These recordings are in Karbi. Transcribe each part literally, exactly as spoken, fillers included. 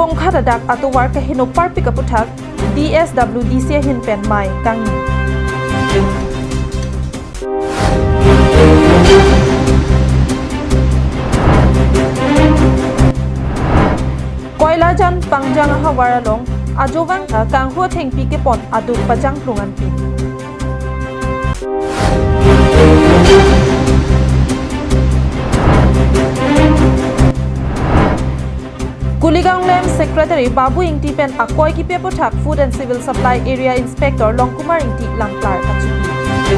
Rongbonghat adak atovar keheno parpik aputhak D S W D C ahin pen mei kangni. Koilajan Pangjang ahavar along ajovang kanghu athengpi kepon aduk pajang plung anpi. Kuligang LAMPS Secretary Babu Ingti pen akoi kipi aputhak Food and Civil Supply Area Inspector Longkumar Ingti langplar kachipi.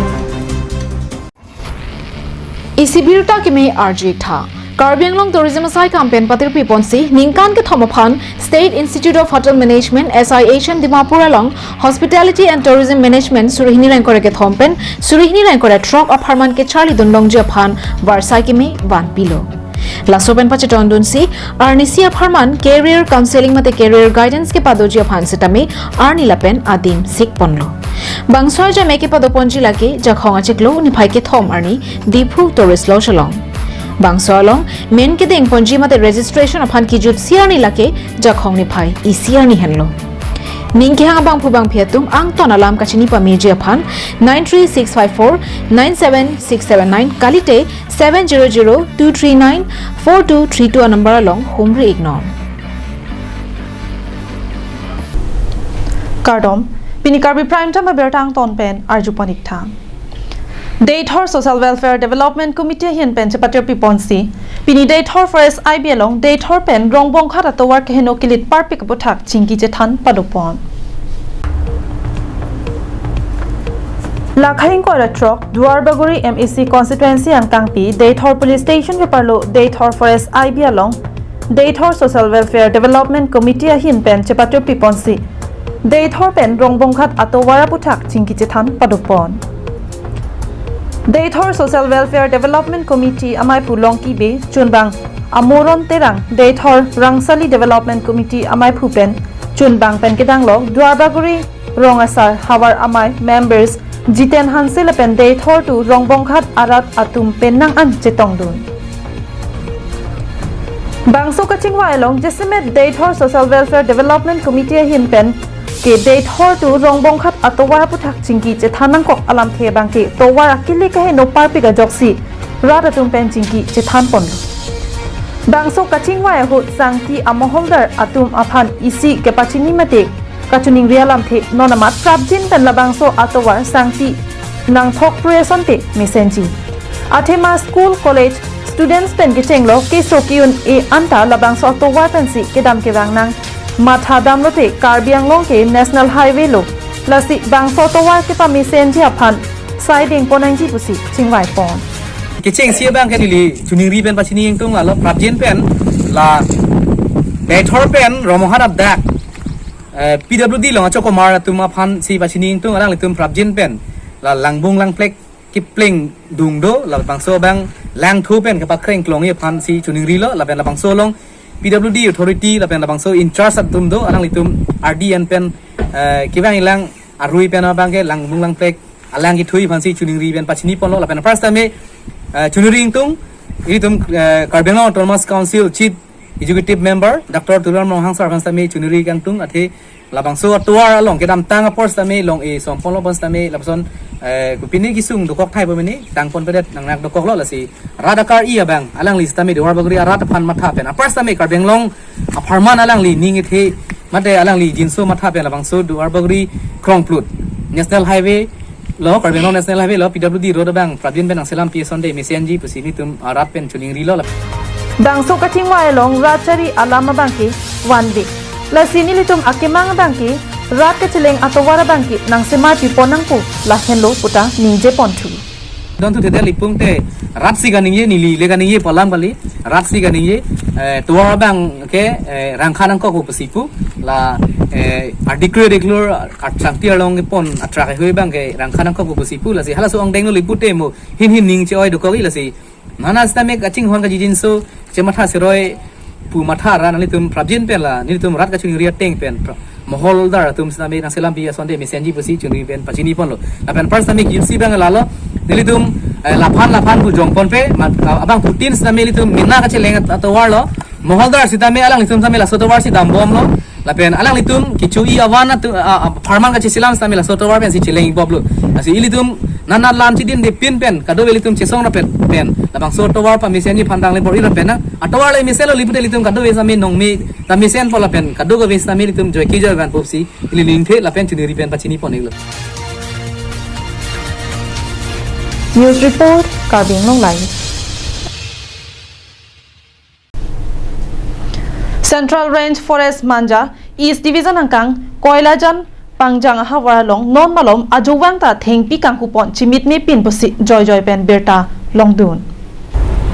Isi birta kimi arju-ik tha. Karbi Anglong Tourism asai kam pen patirpi ponsi ningkan kethom aphan State Institute of Hotel Management, S I H M Dimapur along Hospitality and Tourism Management suri hini ingkoi ra kethom pen suri hini ingkoi ra throk apharman kecharli dun longji aphan varsai kimi vanpilo. Laso pen pachetongdunsi arnisi apharman career counseling mate career guidance kepadoji aphan sitame arni lapen adim sik ponlo. Bangso ajame kepado ponji lake Jakhong achiklo niphai kethom arni Diphu Tourist Lodge along. Bangso along men kedeng ponji mate registration aphan kijutsi arni lake Jakhong niphai isi arni henlo. Ning kehang abangphu bangphi atum angton alam kachini pameji aphan nine three six five four nine seven six seven nine kalite seven zero zero two three nine four two three two anumber along humri-ik non. Kardom, pini Karbi Prime Time abirta angton pen arju pon-ik tha. Deithor Social Welfare Development Committee ahin pen chepatirpi ponsi pini Deithor Forest I B along Deithor pen Rongbonghat atovar keheno kilit parpik aputhak chingki chethan pado pon. Lakhai ingkoi ra throk Duarbagori M A C constituency angtangpi Deithor Police Station keparlo Deithor Forest I B along Deithor Social Welfare Development Committee ahin pen chepatirpi ponsi Deithor pen Rongbonghat atovar aputhak chingki chethan pado pon. Deithor Social Welfare Development Committee amaiphu Longki Bey, chunbang Amoron Terang, Deithor Rangsali Development Committee amaiphu pen chunbang pen kedang lok Duarbagori rong asar havar amei members Jiten Hanse lapen Deithor tu Rongbonghat arat atum pen nang an chetongdun. Bangso kachingvai along jasemet Deithor Social Welfare Development Committee ahin pen ke Deithor tu Rongbonghat atovar aputhak chingki chethan nangkok alamthe abangke tovar akili keheno parpik ajoksi rat atum pen chingki chethan ponlo. Bangso kachingvai ahut sangti amoholdar atum aphan isi kepachini mate kachiningri alamthe non amat prapjin pen labangso atovar sangti nangthok pre asonte mesenji. Athema school college students pen kechenglo keso ke-un-e anta labangso atovar pensi kedam kevang nang matha damlote Karbi Anglong ke National Highway lo, lasi bangso atovar kepamesenji aphan sai dengpon nangji pusi chingvai pon. Kechengsi abangke neli chiningri pen pachini ingtung, lalo prapjin pen la Deithor pen Rongbonghat adak, eh, P W D along achokomar atum aphansi pachini ingtung, alanglitum prapjin pen la langbung langplek kepleng dung do, labangso abang langthu pen kepakreng klongji aphansi chiningrilo, lapen labangso along P W D authority lapen labangso in charge atum do, alanglitum R D N pen, eh, kevang ilang arui pen abangke langbung langplek alang kethuji aphansi chiningri pen pachini ponlo. Lapen first time, eh, chiningri ingtung, ilitum, eh, Karbi Anglong Autonomous Council Chief Executive Member Doctor Tuliram Ronghang sir aphan sitame chiningri kangtung, athe labangso atovar along kedamtang apor sitame long-e som ponlo pon sitame lapuson, eh, kopine kesung dokok thai pamene tang ponpedet nangnak dokoklo, lasi rat akar-i abang alangli sitame Duarbagori arat aphan matha pen apar sitame Karbi Anglong apharman alangli ning kethe mate alangli jinso matha pen labangso Duarbagori Krongplut National Highway lo, Karbi Anglong National Highway lo, P W D road abang prapjin pen nangselampi asonte mesenji pusi nelitum arat pen chiningrilo. Bangso kachingvai along rat chari alam abangke one way. Lasi nelitum akemang abangke rat kacheleng atovar abangke nangsemarpi pon nangpo lahenlo puta ningje ponthu. Don tu thedel ipung te rat si kaningje, neli le kaningje pu alam kali, rat si kaningje, eh, tovar abangke, eh, rangkha nangkok pusi pu, la, eh, adikre diklur, atsangti along kepon atrak hui abangke rangkha nangkok pusi pu, lasi halaso angdeng lo lipu te mo hin hin ning che-oi dokok-i, lasi nana sitame kachinghon kachijinso chematha seroi pu matha ra nanglitum prapjin pen la nelitum rat kachiningri ateng pen pra-, moholdar atum sitame nangselampi asonte mesenji pusi chiningri pen pachini ponlo. Lapen first time kijutsi abang lalo, nelitum, eh, laphan laphan pu jong ponpe, mat-, abangphutin sitame nelitum mina kacheleng at-, atovar lo, Moholdar sitame alanglitum sitame laso tovar si dambomlo. Lapen alanglitum kecho-i avan atum, a, a, apharman kacheselam sitame laso tovar pensi cheleng-ikbomlo. Lasi ilitum nana lam chedinde pin pen kadokave ilitum chesong rapet pen labangso tovar pamesen ni phandang le bor-i rapet na. Atovar le mesenlo pute ilitum kadokave sitame nongme ta mesenpo lapen kadokave sitame ilitum joike joi vanpo pusi ili ningthe lapen chiniri pen pachini pon-iklo. News report, Karbi Anglong Live. Central Range Forest Manja East Division angkang Koilajan Pangjang ahavar along non malom ajovang ta thengpi kanghupon chimitme pin pusi joijoi pen birta longdun.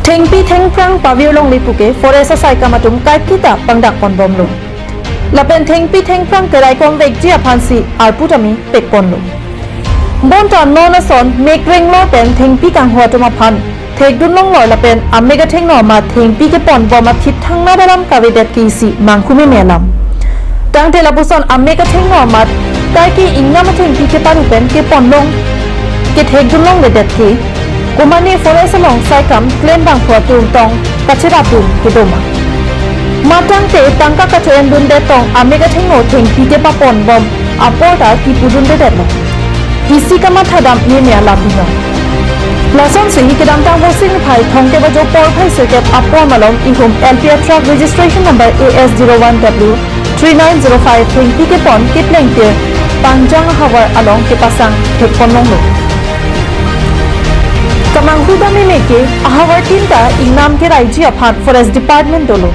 Thengpi thengphrang pavirlongle puke forest asaikam atum kaiketa pangdak ponbomlo. Lapen thengpi thengphrang teraikom vekji aphansi arpu tame pekponlo. Bonta non ason mek renglo pen thengpi kanghu atum aphan thekdun longlor lapen amek athengno amat thengpi keponbom athit thangnat alam kavedet ke isi mangkhu meme alam. Tangte lapuson amek athengno amat kaike ingnam athengpi keparu pen keponlong kethekdun longledetke, komane forest along saikam klem bangphu atum tong kacherapdun kedoma. Matangte tangka kacho-endundet tong amek athengno thengpi kepaponbom apor ta kipudundedetlo. Isi kamathadam meme alam binong. Lasonsi kedamtang Vosik niphai thomkep ajo porphai sirkep apor malom ihum L P R truck registration number A S zero one W three nine zero five thengpi kepon keplengtir Pangjang ahavar along kepasang thekponlonglo. Kamanghu dam meme ke ahavar tin ta ingnam keraiji aphan Forest Department dolo.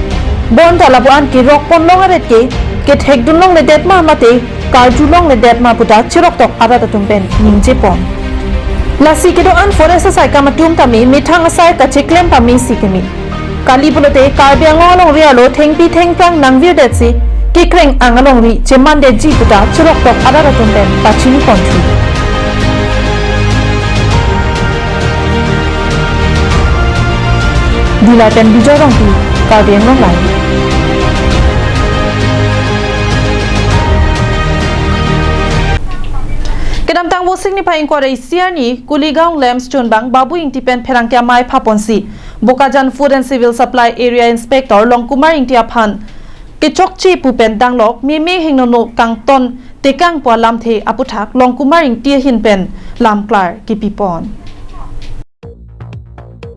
Bonta lapu-an kerok ponlong aret ke kethekdun longledet ma mate karju longledet ma puta chiroktok arat atum pen ningjepon. Lasi kedo-an forest asaikam atum tame methang asai kacheklem pamesi keme. Kali pulote Karbi Anglong alongri arlo thengpi thengphrang nangvirdetsi kekreng ang alongri chemandetji puta chiroktok arat atum pen pachini ponthu. Dillai pen Bijoy Rongpi, Karbi Anglong Live. Kedamtang Vosik niphai ingkoi ra isi arni Kuligaon LAMPS chunbang Babu Ingti pen pherangke amei phaponsi Bokajan Food and Civil Supply Area Inspector Longkumar Ingti aphan kechokche pu pen danglok meme hingnono kangton tekang pu alamthe aputhak Longkumar Ingti ahin pen lamklar kipipon.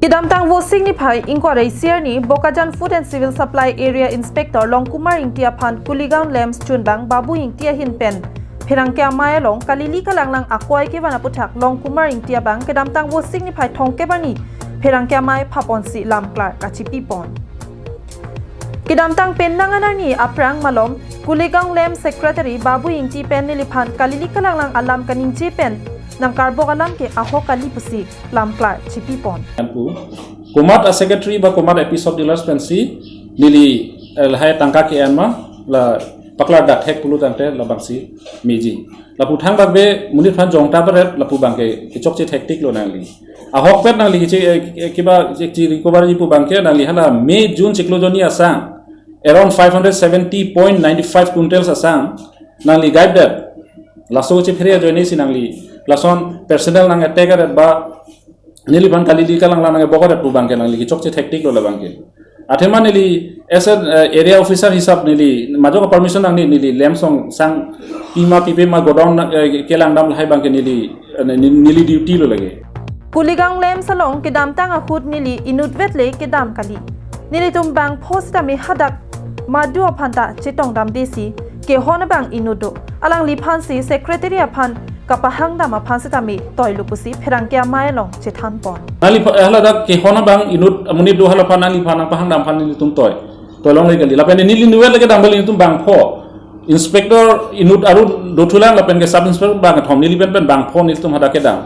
Kedamtang Vosik niphai ingkoi ra isi arni Bokajan Food and Civil Supply Area Inspector Longkumar Ingti aphan Kuligaon LAMPS chunbang Babu Ingti ahin pen pherangke amei along kalili kalanglang akoi kevan aputhak Longkumar Ingti abang kedamtang Vosik niphai thomkep arni pherangke amei phaponsi lamklar kachipipon. Kedamtang penang an arni aphrang malom Kuligaon LAMPS Secretary Babu Ingti pen neliphan kalili kalanglang alam kaningje pen nangkarbok alam ke ahok kali pusi lamklar chipipon. Pu komat a-secretary ba komat a-piece of dealers pensi neli, eh, lahai tangka ke-en ma la paklardak thek pulo tangte labangsi meji. Lapu thang bakbe monit aphan jongta beret lapu abangke kechokche thektiklo nangli. Ahokpet nangli kechi, eh, eh, kiba che, che recovery pu abangke nangli hala May June chiklo jonni asang around five hundred seventy point nine five quintals asang nangli guide det. Laso chephere ajoine si nangli lason personal nang-attack aret ba neliphan kalili kalanglang nang-ebok aret pu abangke nangli kechokche thektiklo labangke. Athema neli as a, eh, area officer hisap neli majok permission nangji neli LAMPS along sang pima pipe ma godown, eh, kelang dam lahai abangke neli, eh, ne-, neli duty lo lake. Kuligaon LAMPS along kedamtang ahut neli inutvet le kedam kali. Nelitum bangpho sitame hadak madu aphan ta chetongdamdesi kehon abang inut do. Alangliphansi secretary aphan kapahangdam aphan sitame toilo pusi pherangke amei along chethanpon. Nangli pha-, hala dak kehon abang inut amonit do, hala aphan nangliphan nangpahangdam aphan nelitum toi. Toilongle kali. Lapen neli inutvet le kedam kali, nelitum bangpho. Inspector inut aru dothulang lapen ke sub inspector bangkethom, neli pen pen bangpho nelitum hadak kedam.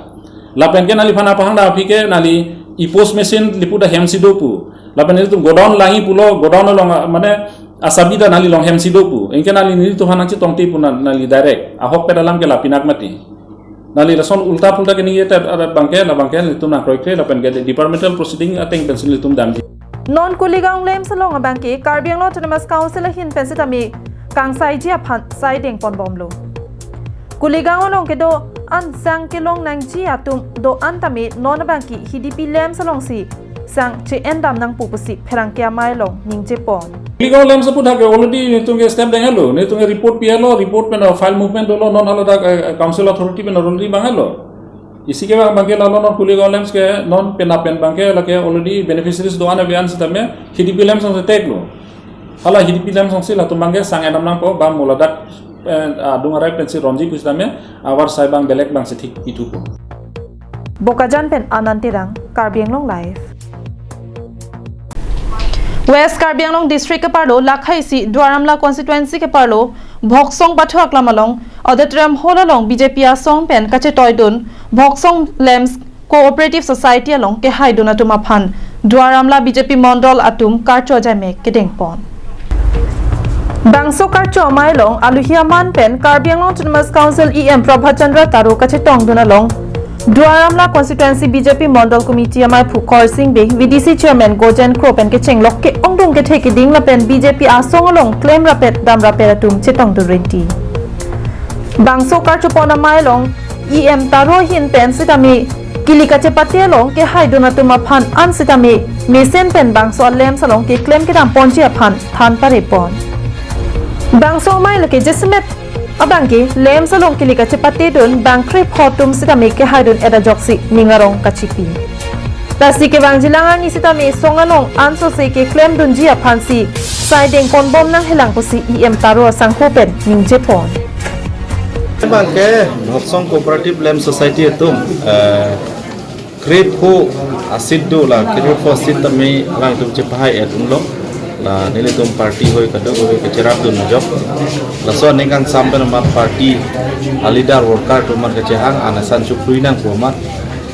Lapen ke nangliphan nangpahangdam aphi ke nangli e-post machine lipu ta hemsi do pu. Lapen nelitum godown langji pulo, godown along, ah, mane asabi ta nangli along hemsi do pu. Anke nangli nelitum aphan nangchetongte pu nang-, nangli direct. Ahokpet alam ke la pinak mati. Nangli lason ulta pulta keningje arat abangke, labangke nelitum nangkroikre lapen ke departmental proceeding ateng pensi nelitum damji. Non Kuligaon LAMPS along abangke Karbi Anglong Autonomous Council ahin pen sitame kangsaiji aphan saideng ponbomlo. Kuligaon along kedo-an sang kelong nangji atum do-an tame non abangke H D P LAMPS alongsi sang che-endam nangpo pusi pherangke amei along ningje pon. Kuligaon LAMPS aphuthak ke already netum ke step denglo, netum ke report pilo, report pen file movement dolo, non hala dak, eh, council authority pen already banglo. Isi ke bang abangke lalo non Kuligaon LAMPS ke non penap pen abangke lake already beneficiaries do-an ave an sitame H D P LAMPS along si teklo. Hala H D P LAMPS along si latum abangke sang endam nangpo, bang mo ladak, eh, adung arai pensi ronji pusitame avarsai bang belek bang si thik pithupo. Bokajan pen Anand Terang, Karbi Anglong Live. West Karbi Anglong District keparlo lakhai isi Duar Amla constituency keparlo Bhoksong pathu aklam along auditorium hall along B J P asong pen kachetoidun Bhoksong LAMPS Cooperative Society along kehaidun atum aphan Duar Amla B J P Mondol atum karcho ajaimek kedeng pon. Bangso karcho amei along aluhi aman pen Karbi Anglong Autonomous Council E M Prabhat Chandra Taro kachetongdun along Duar Amla Constituency B J P Mondol Committee ameiphu Khorsing Bey, V D C Chairman Gojen Kro pen kechenglok ke-ongdung kethe keding lapen B J P asong along klem rapet dam rapet atum chetongdun rinti. Bangso karcho pon amei along E M Taro ahin pen sitame kili kachepate along kehaidun atum aphan an sitame mesen pen bangso a-LAMPS along keklem kedam ponji aphan than pare pon. Bangso amei lake jasemet abangke LAMPS along kili kachepatedun bang krepho atum sitame kehaidun-et ajoksi ning arong kachipi. Lasi kevangjilang arni sitame song along ansose keklemdunji aphansi sai dengponbom nanghelang pusi E M Taro asangho pen ningje pon. Abangke Bhoksong Cooperative LAMPS Society atum, eh, krepho a-seat do, la krepho a-seat tame alangtum chepahai-et unlo. La nelitum party hoi kadokave kacherapdun ajok. Laso aning kangsam pen amat party a-leader worker atum amat kachehang, an asan chukri nangpo amat.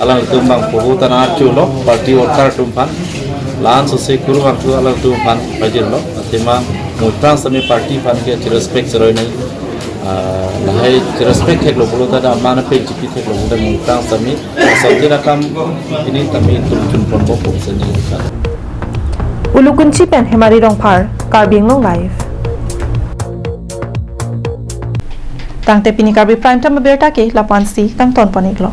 Alangtum bang poho ta nangcholo party worker atum aphan. La ansose kurvangthu alangtum aphan pajirlo. Athema mutang sami party aphan ke cherespect cheroi nang. Ah, lahai cherespect theklo pulo ta da mana pe chipi theklo pulo mutang sami. Asam tina kam ini tame itum chunponbompo seni. Ulukunchi pen Hemari Rongphar, Karbi Anglong Live. Tangte pini Karbi Prime Time abirta ke la-ansi kangton pon-iklo.